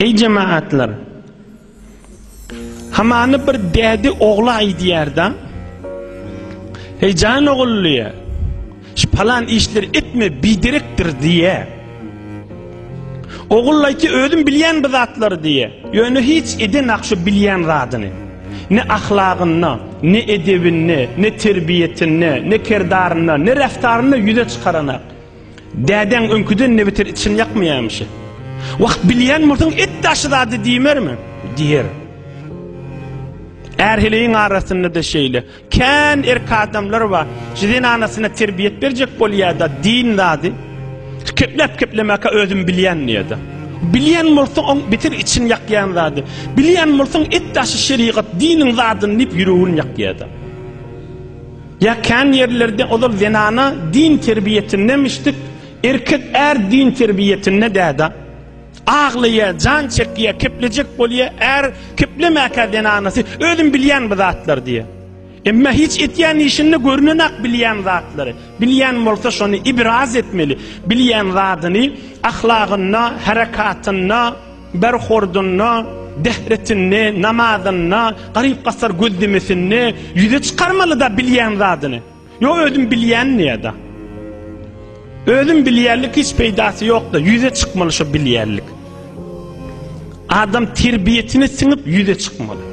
Eý jemagatlar! Hamany bir däde ogla aýdýar-da, Heý jan ogul diýýär, şu palan işleri etme, biderekdir diýýär. Ogul aýtýar, özüm bilýän bu zatlary diýýär. Ýöne hiç edenak şu bilýän zadyny. Ne ahlagynda, ne edebinde, ne terbiýetinde, ne kerdarynda, ne reftarynda ýüze çykaranak. Dädeň öňküden ne beter içini ýakmaýarmyşy. Wah, bilýän bolsaň et daşy zady diýmermi? Diýer. Är-heleýiň arasynda-da şeýle. Kän erk adamlar bar. Şu zenanasyna terbiýet berjek bolýar-da, din zady. Kepläp-keplemäkä özüm bilýän diýer-de. Bilýän bolsaň oň beter içini ýakýan zady. Bilýän bolsaň et daşy şerigat, diniň zadyny diýip ýüregini ýakýar-da. Ýa kän ýerlerde ozal zenana din terbiýetindemişdik, erkek är din terbiýetinde däda. Aglaýa, jan çekýä, keplejek bolýa, är keplemäkä zenanasy, özüm bilýän bu zatlary diýä. Emma hiç etýän işinde görünenak bilýän zatlary. Bilýän bolsa şony ibraz etmeli. Bilýän zadyny ahlagynda, herekatynda, Berhordunda, dehretinde, namazynda, garyp-gasar gözlemesinde ýüze çykarmaly-da bilýän zadyny. Ýok özüm bilýän diýýär-de. Özüm bilýänlik hiç peýdasy ýok-da, ýüze çykmaly şo bilýänlik. Adam terbiýesine siňip ýüze çykmaly.